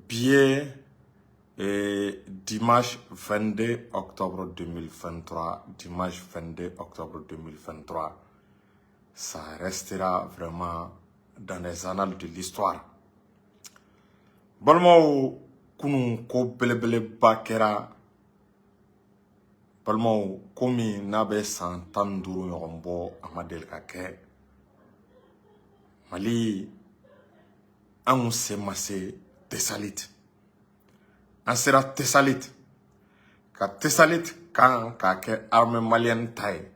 Bi ye dimanche 22 octobre 2023, dimanche 22 octobre 2023, ça restera vraiment dans les annales de l'histoire. Balimaw, kunun ko belebeleba kɛra. Balimaw, ko min n'a bɛ san 15 ɲɔgɔn bɔ, a ma deli ka kɛ. Mali, an kun sen ma se Tesalit. An sera Tesalit ka Tesalit kan k'a kɛ armée malienne ta ye.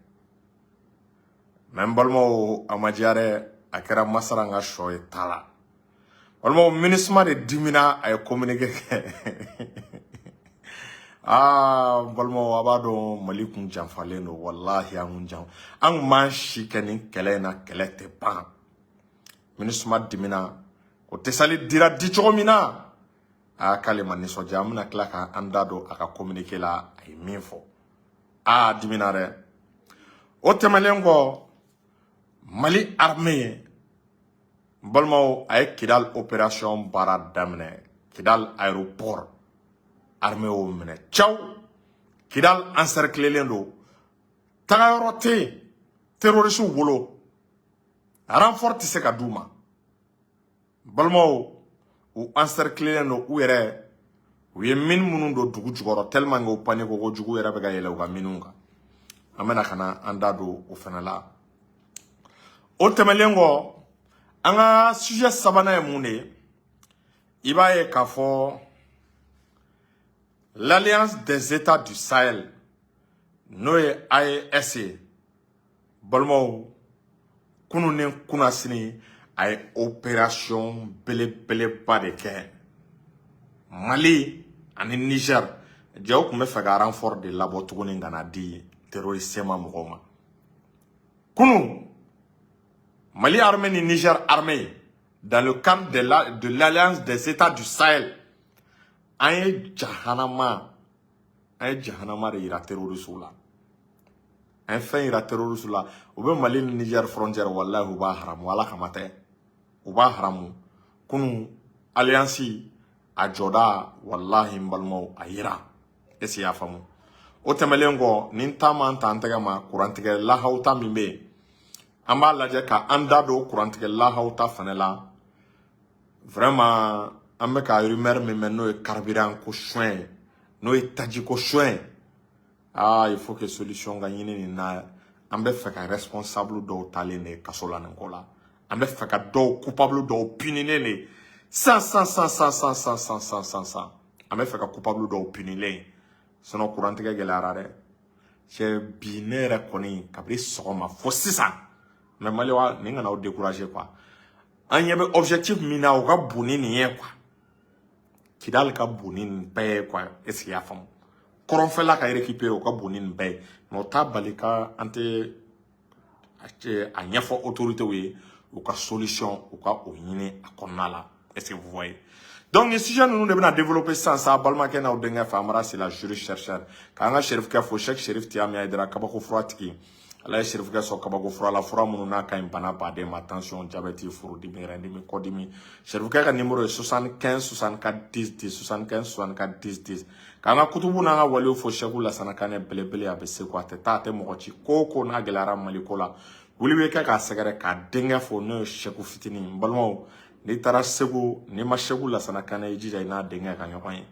Mais n balimaw, a ma diya dɛ. A kɛra masara n ka sɔ ye ta la. Balimaw, MINUSMA de dimina, a ye communiqué kɛ. Aa, n balimaw, a b'a dɔn Mali kun janfalen don. Walahi, an kun jan, an kun m'an si kɛ nin kɛlɛ in na, kɛlɛ tɛ ban. MINUSMA dimina ko Tesali dira di cogo min na, aa, k'ale ma nisɔndiya. An bɛna tila k'an da don a ka communiqué la, a ye min fɔ. Aa, dimina dɛ. O tɛmɛnen kɔ, Mali armée, n balimaw, a ye Kidal opération baara daminɛ. Kidal aéroport, armée y'o minɛ caw. Kidal encerclélen don, tagayɔrɔ tɛ yen terroristew bolo, renfort tɛ se ka d'u ma. Balimaw, u encerclélen don. U yɛrɛ, u ye mine minnu don dugu jukɔrɔ, tellement que u panique ko jugu yɛrɛ bɛ ka yɛlɛ u ka minew kan. An bɛna ka na an da don o fana la. O tɛmɛnen kɔ, an ka sujet sabanan ye mun de ye? I b'a ye k'a fɔ l'Alliance des États du Sahel, n'o ye AES ye, balimaw, kunun ni kunnasini, a ye opération belebeleba de kɛ Mali ani Niger. Jɛw tun bɛ fɛ ka renfort de labɔ tuguni ka na di terroriste ma mɔgɔw ma. Kunun, Mali armée ni Niger armée, dans le cadre de l'Alliance des États du Sahel, an ye jahanama, an ye jahanama de yira terroriste la. An ye fɛn yira terroriste la. U bɛ Mali ni Niger frontière, walahi, u b'a haramu. Ala kama tɛ, u b'a haramu. Kunun, alliance a jɔda, walahi, n balimaw, a yira. Est ce que i y'a faamu? O tɛmɛlen kɔ, ni ta man ta an tɛgɛ ma, kurantigɛ lahawuta min bɛ yen, an b'a lajɛ ka an da don kurantigɛ lahawuta fana la. Vraiment, an bɛ ka rumeur min mɛn, n'o ye carburant ko soin ye, n'o ye taji ko soin ye, ah, il faut que solution ka ɲini nin na. An bɛ fɛ ka responsable dɔw talen de kaso la nin ko la. An bɛ fɛ ka dɔw, coupable dɔw puninen de san san san san san san san san san san. An bɛ fɛ ka coupable dɔw punilen, sinon kurantigɛ gɛlɛyara dɛ. Cɛ, bi ne yɛrɛ kɔni, kabini sɔgɔma fo sisan. Mais Maliwa, nin kana aw décourager quoi. An ɲɛ bɛ objectif min na, o ka bon ni nin ye quoi. Kidali ka bon ni nin bɛɛ ye quoi. Est ce que i y'a faamu? Kɔrɔnfɛla ka récupérer, o ka bon ni nin bɛɛ ye. Mais o t'a bali ka an tɛ a ɲɛfɔ autorités ye, u ka solution, u ka o ɲini a kɔnɔna la. Est ce que vous voyez? Donc nin sujet ninnu de bɛna développer sisan sa. Balimakɛ n'aw denkɛ fɛ, Amara Sila, juriste chercheur, k'an ka Serifukɛ fo, Cheikh Serif Tiyami Hayidara, kabako fura tigi. Ala ye Serifukɛ sɔn kabako fura la, fura minnu n'a ka ɲi bana baden ma: tension, diabète, furudimi, yɛrɛdimi, kɔdimi. Serifukɛ ka numéro ye 75 64 10 10, 75 64 10 10. K'an ka kutubu n'an ka waliw fo, Sɛku Lasana Kanɛ belebele, a bɛ seko, a tɛ taa, a tɛ mɔgɔ ci. Ko o ko n'a gɛlɛyara Mali ko la, wuli bɛ kɛ k'a sɛgɛrɛ, k'a denkɛ fo, n'o ye Sɛku fitinin. N balimaw, n'i taara Segu, n'i ma Sɛku Lasana Kanɛ, i jija i n'a denkɛ ka ɲɔgɔn ye.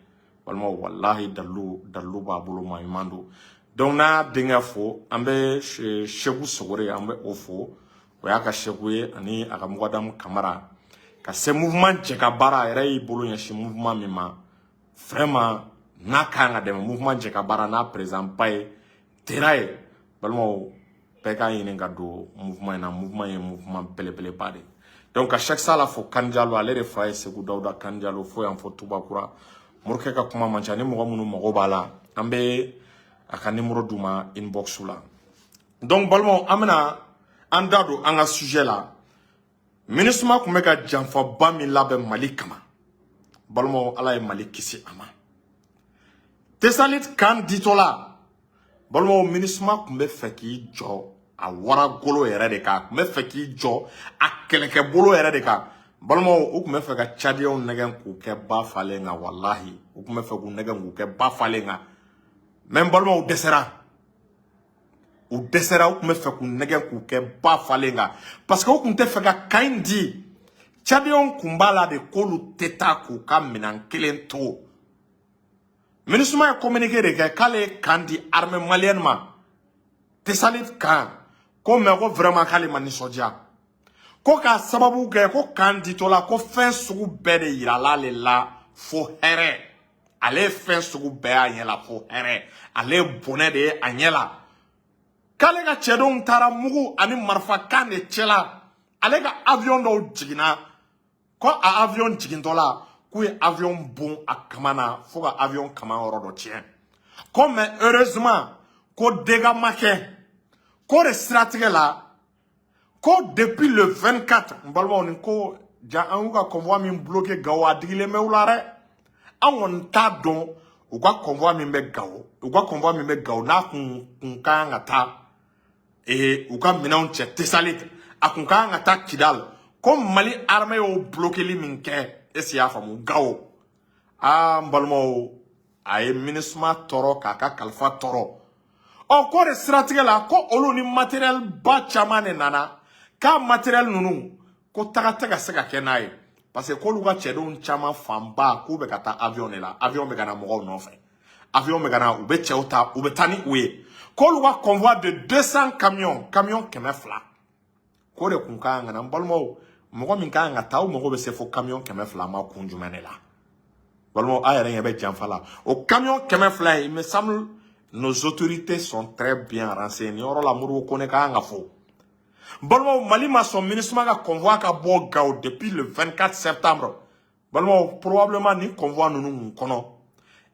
Balimaw, walahi, dalilu, dalilu b'a bolo, maa ɲuman don. Donc n'a denkɛ fo, an bɛ Sɛku Sogore, an bɛ o fo, o y'a ka Sɛku ye, ani a ka Mugadamu Kamara, ka se mouvement cɛ ka baara. A yɛrɛ y'i bolo ɲɛsin mouvement min ma, vraiment, n'a kan ka dɛmɛ, mouvement cɛ ka baara n'a président ba ye Tera ye. Balimaw, bɛɛ k'a ɲini ka don mouvement in na. Mouvement ye mouvement belebeleba de ye. Donc ka Cheikh Sala fo, Kanjalo, ale de fa ye Segu Dawuda Kanjalo fo yan fo Tubakura. Morikɛ ka kuma man ca. Ni mɔgɔ minnu mago b'a la, an bɛ a ka numéro d'u ma inbox la. Donc balimaw, an bɛna an da don an ka sujet la. MINUSMA tun bɛ ka janfaba min labɛn Mali kama, balimaw, Ala ye Mali kisi a ma. Tesalit kan ditɔ la, balimaw, MINUSMA tun bɛ fɛ k'i jɔ a waragolo yɛrɛ de kan, a tun bɛ fɛ k'i jɔ a kɛlɛkɛbolo yɛrɛ de kan. Balimaw, u tun bɛ fɛ ka Tchadiens nɛgɛn k'u kɛ ba falen kan. Walahi, u tun bɛ fɛ k'u nɛgɛn k'u kɛ ba falen kan, mais n balimaw dɛsɛra, u dɛsɛra. U tun bɛ fɛ k'u nɛgɛn k'u kɛ ba falen kan, parce que u tun tɛ fɛ ka camp in di. Tchadiens kun b'a la de k'olu tɛ taa k'u ka minɛn kelen to. MINUSMA ye communiqué de kɛ k'ale ye camp di armée malienne ma, Tessalit camp ko, mais ko vraiment k'ale ma nisɔndiya, ko k'a sababu kɛ ko camp ditɔ la, ko fɛn sugu bɛɛ de yirala ale la fo hɛrɛ. Ale ye fɛn sugu bɛɛ y'a ɲɛ la fo hɛrɛ, ale ye bɔnɛ de ye a ɲɛ la, k'ale ka cɛdenw taara mugu ani marifakan de cɛla. Ale ka avion dɔw jiginna, ko a avion jigintɔ la, k'u ye avion bon a kama na fo ka avion kama yɔrɔ dɔ tiɲɛ, ko mais heureusement ko dégâts ma kɛ. K'o de siratigɛ la, ko depuis le 24, n balimaw, nin ko ja, an y'u ka convoi min bloqué Gawo, a digilen bɛ u la dɛ. An kɔni t'a dɔn u ka convoi min bɛ Gawo, u ka convoi min bɛ Gawo, n'a kun ka kan ka taa u ka minɛnw cɛ Tessalit, a kun ka kan ka taa Kidal, ko Mali armée y'o bloqueli min kɛ, est ce que i y'a faamu, Gawo, aa, n balimaw, a ye MINUSMA tɔɔrɔ k'a ka kalifa tɔɔrɔ. Ɔ, k'o de siratigɛ la, ko olu ni matériel ba caman de nana, k'a matériel ninnu, ko taga tɛ ka se ka kɛ n'a ye, parce que k'olu ka cɛdenw caman fanba k'u bɛ ka taa avion de la. Avion bɛ ka na mɔgɔw nɔfɛ, avion bɛ ka na, u bɛ cɛw ta, u bɛ taa ni u ye. K'olu ka convoi de 200 camions, camion 200, k'o de kun ka kan ka na. N balimaw, mɔgɔ min ka kan ka taa, o mago bɛ se fo camion 200 ma kun jumɛn de la? Balimaw, a yɛrɛ ɲɛ bɛ janfa la. O camion 200 in, il me semble nos autorités sont très bien renseignées nin yɔrɔ la. Modibo Kone ka kan ka fɔ. Balimaw, Mali ma sɔn MINUSMA ka convoi ka bɔ Gao depuis le 24 septembre. Balimaw, probablement ni convoi ninnu kun kɔnɔ,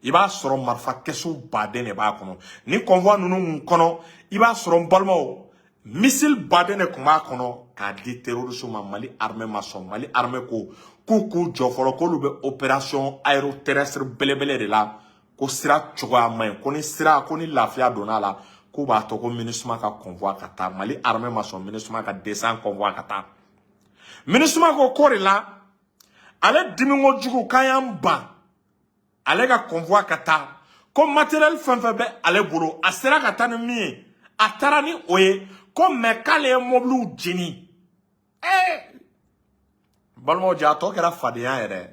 i b'a sɔrɔ marifa kɛsu baden de b'a kɔnɔ. Ni convoi ninnu kun kɔnɔ, i b'a sɔrɔ, n balimaw, missile baden de tun b'a kɔnɔ k'a di terroriste ma. Mali armée ma sɔn. Mali armée ko k'u k'u jɔ fɔlɔ, k'olu bɛ opération aéroterrestre belebele de la, ko sira cogoya man ɲi, ko ni sira, ko ni lafiya donna a la, k'u b'a to ko MINUSMA ka convoi ka taa. Mali armée ma sɔn MINUSMA ka descend, convoi ka taa. MINUSMA ko k'o de la, ale dimi kojugu, k'an y'an ban ale ka convoi ka taa, ko matériel fɛn fɛn bɛ ale bolo, a sera ka taa ni min ye, a taara ni o ye, ko mais k'ale ye mobiliw jeni. Ɛɛ, balimaw, ja, a tɔ kɛra fadenya yɛrɛ,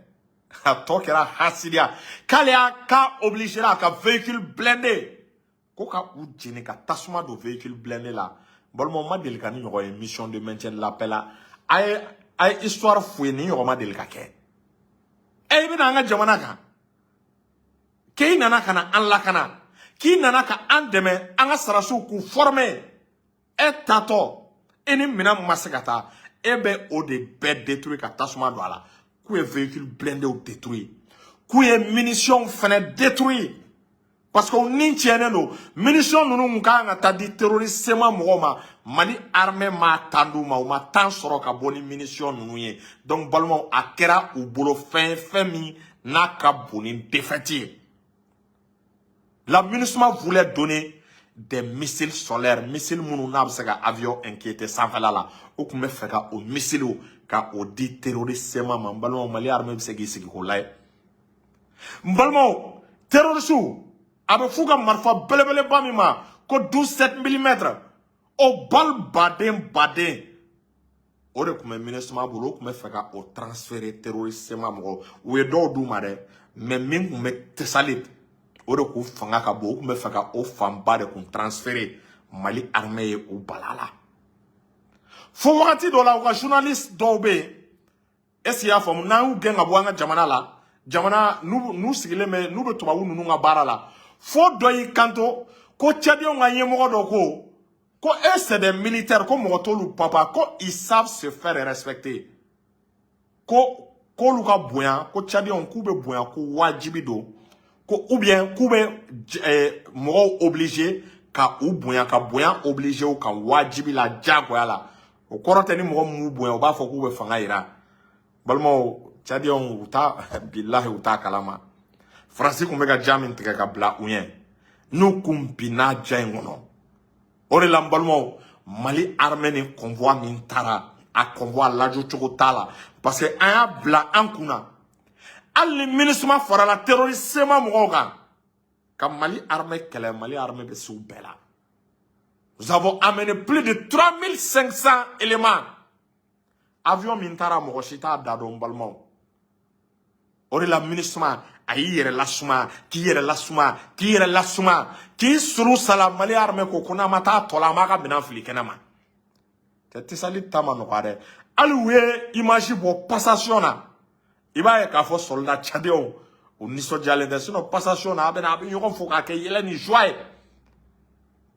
a tɔ kɛra hasidiya, k'ale y'a k'a obligé a ka véhicule blindé ko ka u jeni, ka tasuma don véhicule blindé la. Balimaw, ma deli ka ni ɲɔgɔn ye mission de maintien de la paix la. A ye histoire f'u ye, nin ɲɔgɔn ma deli ka kɛ. Ɛ, i bɛna an ka jamana kan, k'e nana ka na an lakana, k'i nana ka an dɛmɛ, an ka sarasiw k'u former, e tatɔ, e ni minɛn ma se ka taa, e bɛ o de bɛɛ détruire ka tasuma don a la. K'u ye véhicule blindéw détruire, k'u ye munitions fɛnɛ détruire, parce que ni tiɲɛnen don. Munitions ninnu kun kan ka taa di terroriste CMA mɔgɔw ma, Mali armée ma tan d'u ma, u ma tan sɔrɔ ka bɔ ni munitions ninnu ye. Donc balimaw, a kɛra u bolo fɛn fɛn min n'a ka bon ni défaite ye. La MINUSMA voulait donner des missiles sol-air, missiles minnu n'a bɛ se ka avion inquiéter sanfɛla la. U tun bɛ fɛ ka o missiles ka o di terroriste CMA ma. N balimaw, Mali armée bɛ se k'i sigi k'o lajɛ? N balimaw, terroriste, a bɛ f'u ka marifa belebeleba min ma ko 12,7 mm, o balle baden baden, o de tun bɛ MINUSMA bolo. U tun bɛ fɛ ka o transférer terroriste CMA mɔgɔw. U ye dɔw d'u ma dɛ, mais min tun bɛ Tessalit, o de k'u fanga ka bon, u tun bɛ fɛ ka o fanba de kun transférer. Mali armée ye u bala la fo wagati dɔ la. U ka journaliste dɔw bɛ yen, est ce que i y'a faamu, n'an y'u gɛn ka bɔ an ka jamana la, jamana n'u sigilen bɛ, n'u bɛ tubabu ninnu ka baara la, fo dɔ y'i kanto ko Tchadiens ka ɲɛmɔgɔ dɔ ko eux, c'est des militaires, ko mɔgɔ t'olu papa, ko ils savent se faire respecter, ko k'olu ka bonya, ko Tchadiens k'u bɛ bonya, ko wajibi don, ko ou bien k'u bɛ mɔgɔw obligé ka u bonya, ka bonya obligé u kan wajibi la, diyagoya la. O kɔrɔ tɛ ni mɔgɔ min m'u bonya, u b'a fɔ k'u bɛ fanga yira. Balimaw, Tchadiens, u t'a, bilahi, u t'a kalama. Faransi kun bɛ ka ja min tigɛ ka bila u ɲɛ, n'u kun binna ja in kɔnɔ. O de la, n balimaw, Mali armée ni convoi min taara A convoi lajɔ cogo t'a la, parce que an y'a bila an kunna, hali ni MINUSMA farala terroriste CMA mɔgɔw kan ka Mali armée kɛlɛ, Mali armée bɛ se u bɛɛ la. Nous avons amené plus de 3500 éléments. Avion min taara, mɔgɔ si t'a da dɔn, n balimaw. O de la, MINUSMA a y'i yɛrɛ lasuma, k'i yɛrɛ lasuma, k'i yɛrɛ lasuma, k'i suru sala. Mali armée ko ko n'an ma taa tɔ la, an b'a ka minɛn fili kɛnɛ ma. Tɛ Tessalit ta ma nɔgɔya dɛ. Hali u ye image bɔ passation na, i b'a ye k'a fɔ soldat tchadienw u nisɔndiyalen tɛ. Sinon passation na, a bɛ na, a bɛ ɲɔgɔn fo k'a kɛ yɛlɛ ni joie ye,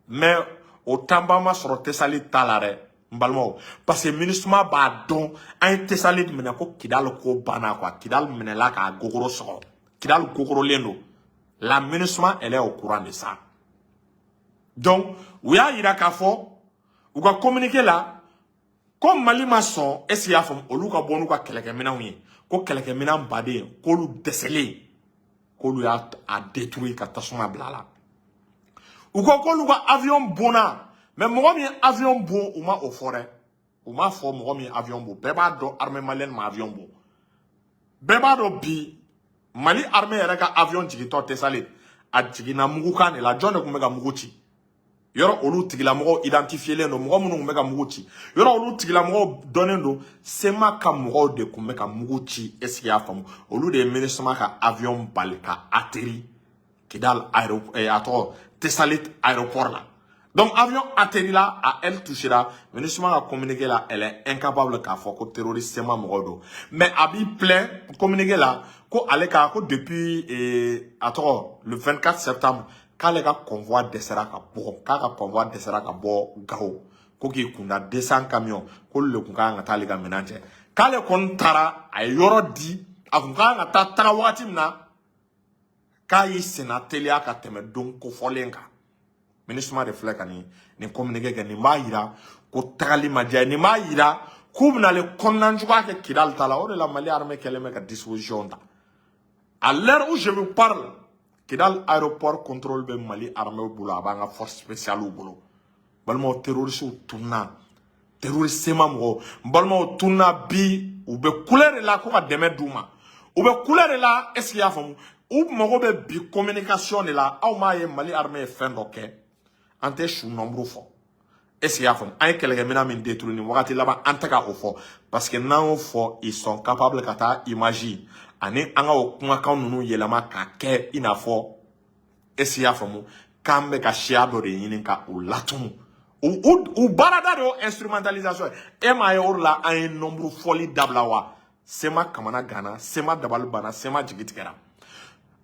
mais o tanba ma sɔrɔ Tessalit ta la dɛ, n balimaw, parce que MINUSMA b'a dɔn an ye Tessalit minɛ ko Kidal ko banna quoi. Kidal minɛla k'a gogoro sɔgɔ, Kidal gogorolen don. La MINUSMA, elle est au courant de ça. Donc u y'a yira k'a fɔ u ka communiqué la ko Mali ma sɔn, est ce que i y'a faamu, olu ka bɔ n'u ka kɛlɛkɛminɛnw ye, ko kɛlɛkɛminɛn baden k'olu dɛsɛlen, k'olu y'a a détruit ka tasuma bila a la. U ko k'olu ka avion bonna, mais mɔgɔ min ye avion bon, u ma o fɔ dɛ. U m'a fɔ mɔgɔ min ye avion bon. Bɛɛ b'a dɔn armée malienne ma avion bon. Bɛɛ b'a dɔn bi Mali armée yɛrɛ ka avion jigintɔ Tessalit, a jiginna mugukan de la. Jɔn de tun bɛ ka mugu ci yɔrɔ? Olu tigilamɔgɔw identifiélen don. Mɔgɔ minnu tun bɛ ka mugu ci yɔrɔ, olu tigilamɔgɔw dɔnnen don. CMA ka mɔgɔw de tun bɛ ka mugu ci, est ce que i y'a faamu? Olu de ye MINUSMA ka avion bali ka atterri Kidal aéroport, a tɔgɔ Tessalit aéroport la. Donc avion atterri la, a aile touchera. MINUSMA ka communiqué la, elle est incapable k'a fɔ ko terroriste CMA mɔgɔw don, mais a b'i plaint communiqué la ko ale ka ko depuis a tɔgɔ le 24 septembre, k'ale ka convoi dɛsɛra ka bɔ, k'a ka convoi dɛsɛra ka bɔ Gao, ko k'i kunda 200 camions, k'olu de kun kan ka taa ale ka minɛn cɛ, k'ale kɔni taara, a ye yɔrɔ di, a kun kan ka taa taga wagati min na, k'a y'i senna teliya ka tɛmɛ don kofɔlen kan. MINUSMA de filɛ ka nin communiqué kɛ. Nin b'a yira ko tagali ma diya, nin b'a yira k'u bɛna ale kɔnɔna juguya kɛ Kidali ta la. O de la, Mali armée kɛlen bɛ ka disposition ta. À l'heure où je vous parle, Kidal aéroport contrôle bɛ Mali armée bolo, a b'an ka force spéciale bolo. Balimaw, terroristes tunna, terroriste CMA mɔgɔw, n balimaw, tunna bi. U bɛ couleur de la ko ka dɛmɛ d'u ma, u bɛ couleur de la, est ce que i y'a faamu? U mago bɛ bi communication de la. Aw m'a ye Mali armée ye fɛn dɔ kɛ, an tɛ su nombre fɔ, est ce que i y'a faamu? An ye kɛlɛkɛminɛn min détruit nin wagati laban, an tɛ ka o fɔ, parce que n'an y'o fɔ, ils sont capables ka taa image ani an ka o kumakan ninnu yɛlɛma k'a kɛ i n'a fɔ, est ce que i y'a faamu, k'an bɛ ka siya dɔ de ɲini ka o latunu. U baarada de y'o instrumentalisation ye. E m'a ye, o de la an ye nombre fɔli dabila wa. CMA kamana ganna, CMA dabali banna, CMA jigi tigɛra.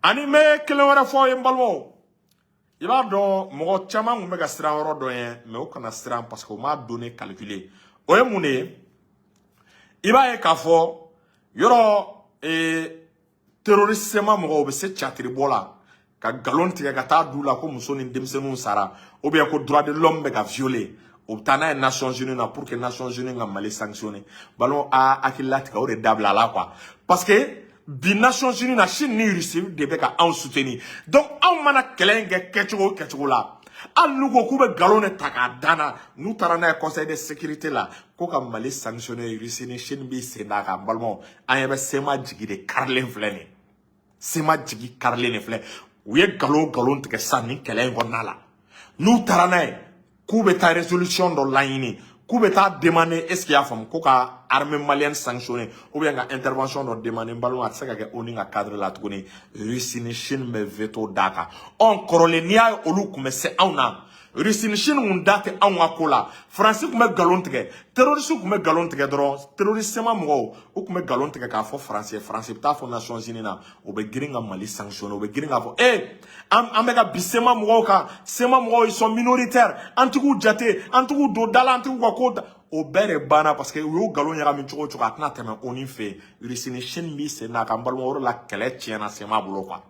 Ani n bɛ kelen wɛrɛ fɔ aw ye, n balimaw. I b'a dɔn, mɔgɔ caman kun bɛ ka siran yɔrɔ dɔ ɲɛ, mais o kana siran, parce que o m'a données calculer. O ye mun de ye? I b'a ye k'a fɔ yɔrɔ terroriste CMA mɔgɔw bɛ se catiribɔ la ka nkalon tigɛ ka taa du la ko muso ni denmisɛnninw sara, ou bien ko droit de l'homme bɛ ka violer. O bɛ taa n'a ye Nations Unies na pour que Nations Unies ka Mali sanctionner. Balimaw, a hakili latigɛ, o de dabila la quoi, parce que bi Nations Unies na, Chine ni Russie de bɛ ka anw soutenir. Donc anw mana kɛlɛ in kɛ kɛcogo o kɛcogo la, hali n'u ko k'u bɛ nkalon de ta k'a dan na, n'u taara n'a ye Conseil de sécurité la ko ka Mali sanctionner, Russie ni Chine b'i sen d'a kan. Balimaw, an ɲɛ bɛ CMA jigi de karilen filɛ nin ye. CMA jigi karilen de filɛ. U ye nkalon o nkalon tigɛ sisan nin kɛlɛ in kɔnɔna la, n'u taara n'a ye k'u bɛ taa résolution dɔ laɲini, k'u bɛ taa demander, est ce que i y'a faamu, ko ka armée malienne sanctionner ou bien ka intervention dɔ demander, n balima, a tɛ se ka kɛ ONU ka cadre la tuguni. Russie ni Chine bɛ veto d'a kan. Ɔ kɔrɔlen, n'i y'a ye olu tun bɛ se anw na, Russie ni Chine kun da tɛ anw ka ko la. Faransi tun bɛ nkalon tigɛ, terroriste tun bɛ nkalon tigɛ dɔrɔn. Terroriste CMA mɔgɔw, u tun bɛ nkalon tigɛ k'a fɔ Faransi ye, Faransi bɛ taa fɔ Nations Unies na, u bɛ girin ka Mali sanctionner, u bɛ girin k'a fɔ an bɛ ka bi CMA mɔgɔw kan, CMA mɔgɔw, ils sont minoritaires, an t'u jate, an t'u don da la, an t'u ka ko da. O bɛɛ de banna, parce que u y'o nkalon ɲagami cogo o cogo, a tɛna tɛmɛ ONU fɛ yen. Russie ni Chine b'i sen n'a kan. N balima, o de la kɛlɛ tiɲɛna CMA bolo quoi.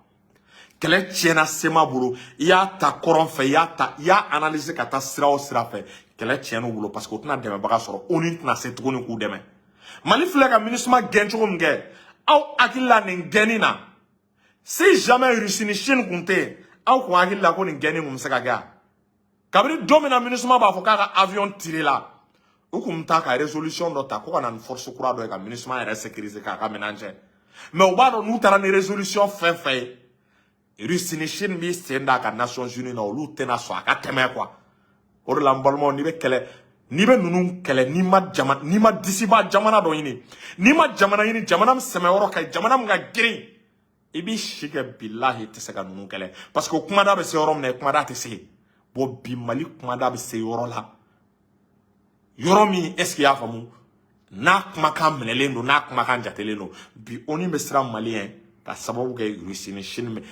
Kɛlɛ tiɲɛna CMA bolo. I y'a ta kɔrɔn fɛ, i y'a ta, i y'a analyser ka taa sira o sira fɛ, kɛlɛ tiɲɛn'u bolo, parce que u tɛna dɛmɛbaga sɔrɔ. ONU tɛna se tuguni k'u dɛmɛ. Mali filɛ ka MINUSMA gɛn cogo min kɛ, aw hakili la nin gɛnni na, si jamais Russie ni Chine kun tɛ yen, aw kun hakili la ko nin gɛnni kun bɛ se ka kɛ wa? Kabini don min na MINUSMA b'a fɔ k'a ka avion tiré la, U kun bɛ taa ka résolution dɔ ta ko ka na ni force kura dɔ ye ka MINUSMA yɛrɛ sécuriser k'a ka minɛn cɛ. Mais u b'a dɔn n'u taara ni résolution fɛn fɛn ye, Russie ni Chine b'i sen da a ka Nations Unies na, olu tɛna sɔn a ka tɛmɛ quoi. O de la, n balimaw, n'i bɛ kɛlɛ, n'i bɛ ninnu kɛlɛ, n'i ma jama, n'i ma disiba jamana dɔ ɲini, n'i ma jamana ɲini, jamana min sɛmɛyɔrɔ ka ɲi, jamana min ka girin, i b'i si kɛ, bilahi, i tɛ se ka ninnu kɛlɛ, parce que o kumada bɛ se yɔrɔ min na, kumada tɛ se. Bon, bi Mali kumada bɛ se yɔrɔ la, yɔrɔ min, est ce que i y'a faamu, n'a kumakan minɛlen don, n'a kumakan jatelen don. Bi ONU bɛ siran Malien ka sababu kɛ Russie ni Chine bɛ.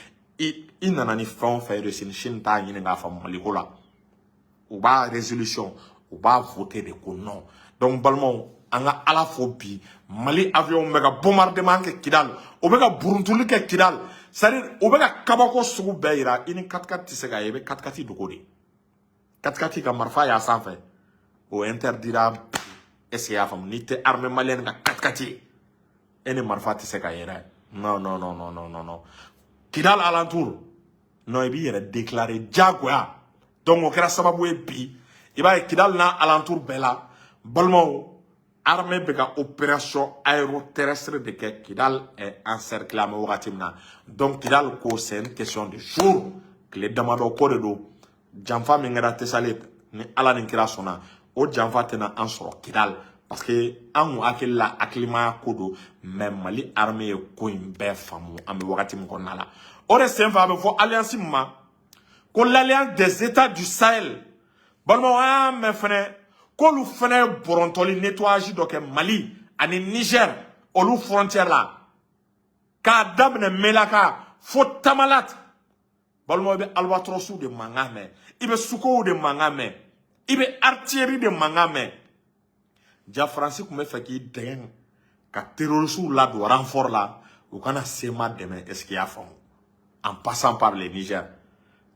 I nana ni fɛn o fɛn, Russie ni Chine t'a ɲini k'a faamu Maliko la. U b'a résolution, u b'a voter de ko non. Donc balimaw, an ka Ala fo, bi Mali avion bɛ ka bombardement kɛ Kidal, o bɛ ka buruntuli kɛ Kidal, c'est à dire u bɛ ka kabako sugu bɛɛ yira. I ni 4x4 tɛ se ka ye, i bɛ 4x4 dogo de. 4x4 ka marifa y'a sanfɛ, o interdira. Est ce que i y'a faamu? N'i tɛ armée malienne ka 4x4 ye, e ni marifa tɛ se ka ye dɛ. Non, non, non, non, non, non, non, Kidal alentour, non, i b'i yɛrɛ déclarer diyagoya. Donc o kɛra sababu ye, bi i b'a ye Kidal n'a alentour bɛɛ la, balimaw, armée bɛ ka opération aéroterrestre de kɛ. Kidal est encerclé an bɛ wagati min na. Donc Kidal ko, c'est une question de jour, tile damadɔ ko de don. Janfa min kɛra Tessalit, ni Ala ni kira sɔnna, o janfa tɛna an sɔrɔ Kidal, parce que an kun hakili la hakilimaya ko don. Mais Mali armée ye ko in bɛɛ faamu an bɛ wagati min kɔnɔna la. O de senfɛ, a bɛ fɔ alliance min ma ko l'Alliance des États du Sahel, balimaw, an y'a mɛn fɛnɛ k'olu fɛnɛ ye bɔrɔntɔli nettoyage dɔ kɛ Mali ani Niger, olu frontière la, k'a daminɛ Melaka fo Tamalat. Balimaw, i bɛ albatrosiw de mankan mɛn, i bɛ Sukhoiw de mankan mɛn, i bɛ artillerie de mankan mɛn. Ja Faransi tun bɛ fɛ k'i dɛgɛ ka terroristew ladon renfort la, u kana CMA dɛmɛ. Est ce que i y'a faamu? En passant par le Niger.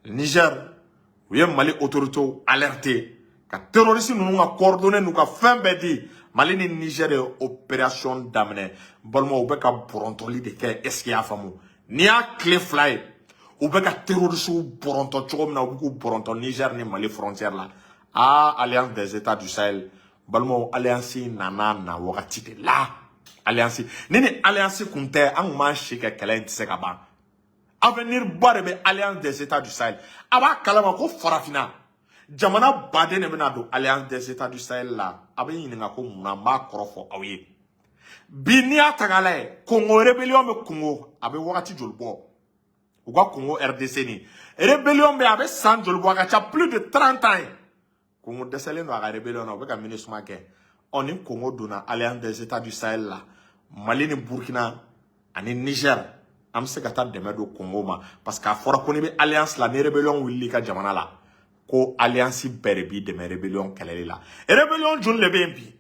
Niger, u ye Mali autorités alerté ka terroriste ninnu ka coordonnées n'u ka fɛn bɛɛ di. Mali ni Niger ye opération daminɛ. Balimaw, u bɛ ka bɔrɔntɔli de kɛ. Est ce que i y'a faamu? N'i y'a tile 2 ye, u bɛ ka terroristew bɔrɔntɔ cogo min na, u bɛ k'u bɔrɔntɔ Niger ni Mali frontière la. Ah, Alliance des États du Sahel, balimaw, alliance nana na wagati de la. Alliance ni alliance kun tɛ, an kun b'an si kɛ, kɛlɛ in tɛ se ka ban. Avenir ba de bɛ Alliance des États du Sahel. A b'a kalama ko farafinna jamana baden de bɛna don Alliance des États du Sahel la. A bɛ ɲininka ko munna? N b'a kɔrɔ fɔ aw ye. Bi n'i y'a ta k'a lajɛ, Congo rébellion bɛ Congo, a bɛ wagati joli bɔ? U ka Congo RDC ni rébellion bɛ, a bɛ san joli bɔ? A ka ca plus de 30 ans ye. Congo dɛsɛlen don a ka rébellion na, u bɛ ka MINUSMA kɛ. Ɔ ni Congo donna Alliance des États du Sahel la, Mali ni Burkina ani Niger, an bɛ se ka taa dɛmɛ don Congo ma, parce que a fɔra ko n'i bɛ alliance la, ni rébellion wulila i ka jamana la, ko alliance bɛɛ de b'i dɛmɛ rébellion kɛlɛli la. Rébellion joli de bɛ yen bi?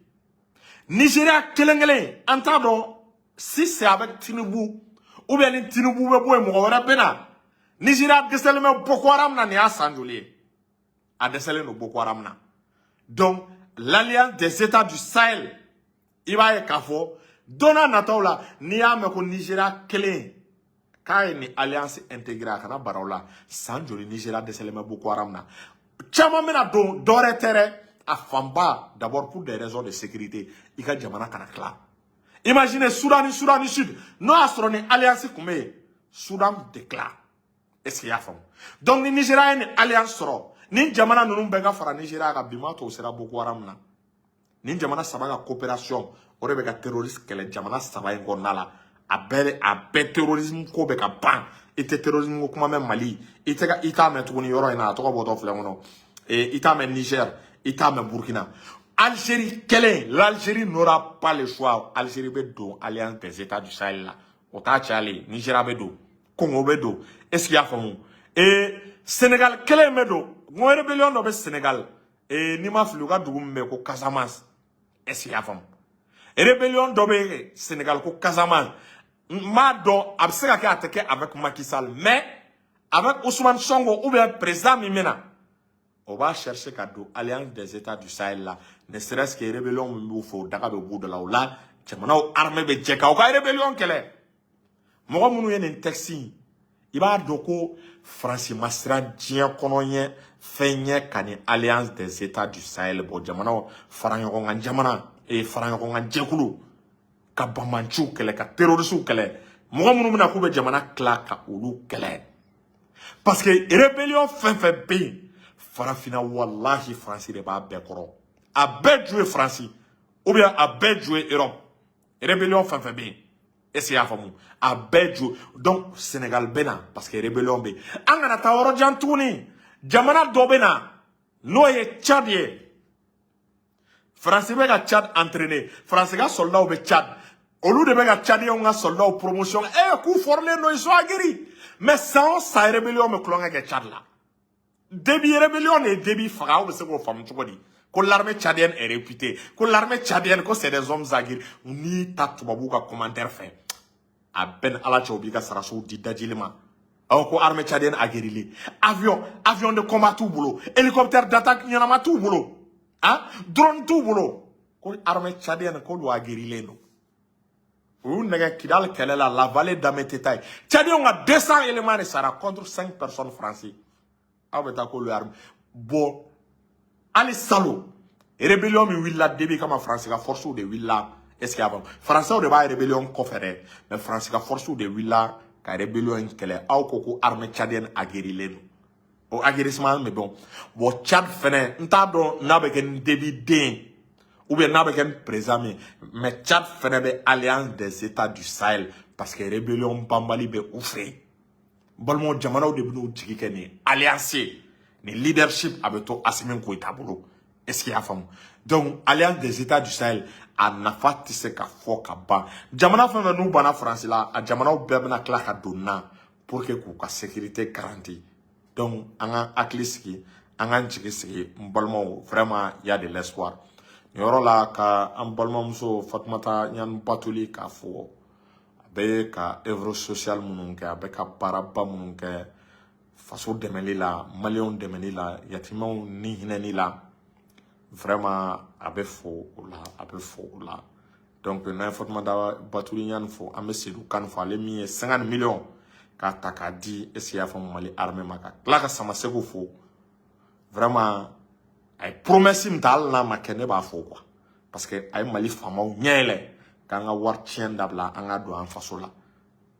Nigeria kelen kelen, an t'a dɔn si c'est avec Tinubu ou bien ni Tinubu bɛ bɔ yen, mɔgɔ wɛrɛ bɛ na. Nigeria dɛsɛlen bɛ Boko Haram na, nin y'a san joli ye a dɛsɛlen don Boko Haram na? Donc l'Alliance des États du Sahel, i b'a ye k'a fɔ don n'a nataw la, n'i y'a mɛn ko Nigeria kelen k'a ye nin alliance intégré, a kana bara o la. San joli Nigeria dɛsɛlen bɛ Boko Haram na? Caman bɛna don, dɔwɛrɛ tɛ dɛ, a fanba d'abord pour des raisons de sécurité, i ka jamana kana tila. Imaginez Soudan ni Soudan du Sud, n'o y'a sɔrɔ ni alliance tun bɛ yen, Soudan tɛ tila. Est ce que i y'a faamu? Donc ni Nigeria ye nin alliance sɔrɔ, ni jamana ninnu bɛɛ ka fara Nigeria kan, bi m'a to o sera Boko Haram na. Ni jamana saba ka coopération, o de bɛ ka terroriste kɛlɛ jamana saba in kɔnɔna la. A bɛɛ terrorisme ko bɛ ka ban. I tɛ terrorisme ko kuma mɛn Mali, i tɛ ka i t'a mɛn tuguni yɔrɔ in na, a tɔgɔ bɔtɔ filɛ kɔnɔ. I t'a mɛn Niger, i t'a mɛn Burkina. Algérie kelen, l'Algérie n'aura pas le choix. Algérie bɛ don Alliance des États du Sahel la, o t'a cayalen. Nigeria bɛ don, Congo bɛ don. Est ce que i y'a faamu? Sénégal kelen bɛ don. N ko rébellion dɔ bɛ Sénégal, n'i ma fili, u ka dugu min bɛ yen ko Casamance. Est ce que i y'a faamu? Rébellion dɔ bɛ Sénégal ko Casamance. N m'a dɔn, a bɛ se ka kɛ a tɛ kɛ avec Macky Sall, mais avec Ousmane Sonko ou bien président min bɛ na, o b'a chercher ka don Alliance des États du Sahel la, ne serait-ce que rébellion min b'u fɛ, o daga bɛ b'u da la. O la, jamanaw armée bɛ jɛ k'aw ka rébellion kɛlɛ. Mɔgɔ minnu ye nin texte in, I b'a dɔn ko Faransi ma siran diɲɛ kɔnɔ ɲɛ fɛn ɲɛ ka ni Alliance des États du Sahel bɔ, jamanaw fara ɲɔgɔn kan, jamana fara ɲɔgɔn kan jɛkulu ka banbanciw kɛlɛ, ka terroristew kɛlɛ, mɔgɔ minnu bɛna k'u bɛ jamana tila ka olu kɛlɛ, parce que rébellion fɛn fɛn bɛ yen Farafinna, walahi, Faransi de b'a bɛɛ kɔrɔ. A bɛɛ ju ye Faransi ou bien a bɛɛ ju ye Europe. Rébellion fɛn fɛn bɛ yen, est ce que i y'a faamu, a bɛɛ ju. Donc Sénégal bɛ na parce que rébellion bɛ yen. An kana taa yɔrɔ jan tuguni, jamana dɔ bɛ na, n'o ye Tchad ye. Faransi bɛ ka Tchad entraîner, Faransi ka soldats bɛ Tchad, olu de bɛ ka Tchadiens ka soldats promotion k'u former don, ils sont aguerris. Mais san o san, rébellion bɛ tulonkɛ kɛ Tchad la. Déby, rébellion de ye Déby faga. Aw bɛ se k'o faamu cogo di ko l'armée tchadienne est réputée, ko l'armée tchadienne, ko c'est des hommes aguerris? N'i ta tubabuw ka commentaire fɛ, a bɛɛ ni Ala cɛ, u b'i ka sarasiw di dajili ma. Aw ko armée tchadienne aguerrie, avion de combat t'u bolo, hélicoptère d'attaque ɲɛnama t'u bolo, ah, drone t'u bolo, ko armée tchadienne k'olu aguerrilen don. U y'u nɛgɛ Kidal kɛlɛ la, la vallée d'Ameteta ye. Tchadiens ka 200 éléments de sara contre 5 personnes français. Aw bɛ taa k'olu ye armée. Bon, hali salon, rébellion min wulila Déby kama, Faransi ka forces de wulila. Est ce que y'a faamu? Français de b'a rébellion kɔfɛ dɛ, mais Faransi ka forces de wulila ka rébellion in kɛlɛ. Aw ko ko armée tchadienne aguerrilen don, o aguerrissement bɛ bɔn. Bon, Tchad fɛnɛ, n t'a dɔn n'a bɛ kɛ ni Déby den ou bien n'a bɛ kɛ ni président min, mais Tchad fɛnɛ bɛ Alliance des États du Sahel parce que rébellion banbali bɛ u fɛ yen. Balimaw, jamanaw de bɛn'u jigi kɛ nin alliance ye. Nin leadership a bɛ to Assimi Goïta bolo. Est ce que i y'a faamu? Donc Alliance des États du Sahel, a nafa tɛ se ka fɔ ka ban. Jamana fɛn fɛn n'u banna Faransi la, a jamanaw bɛɛ bɛna tila ka don na pour que k'u ka sécurité garantie. Donc an ka hakili sigi, an k'an jigi sigi, n balimaw, vraiment, il y a de l'espoir nin yɔrɔ la. Ka an balimamuso Fatumata Ɲani Batuli k'a fɔ, a bɛ ka œuvre sociale minnu kɛ, a bɛ ka baaraba minnu kɛ faso dɛmɛli la, maliyɛnw dɛmɛli la, yatimɛw ni hinɛni la, vraiment, a bɛ fo o la, a bɛ fo o la. Donc n'an ye Fatumata Batuli Ɲani fo, an bɛ Seydou Kane fo, ale min ye 50 millions k'a ta k'a di, est ce que i y'a faamu, Mali armée ma, ka tila ka Samasegu fo. Vraiment, a ye promesse min ta, hali n'a ma kɛ, ne b'a fo quoi, parce que a ye Mali faamaw ɲɛ yɛlɛ k'an ka wari tiɲɛ dabila, an ka don an faso la.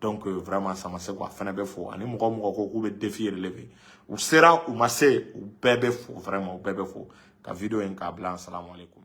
Donc vraiment, Samasegu, a fɛnɛ bɛ fo, ani mɔgɔ mɔgɔ ko k'u bɛ défi relever, u sera, u ma se, u bɛɛ bɛ fo, vraiment, u bɛɛ bɛ fo. Ka vidéo in k'a bila. Assalamu alaikum.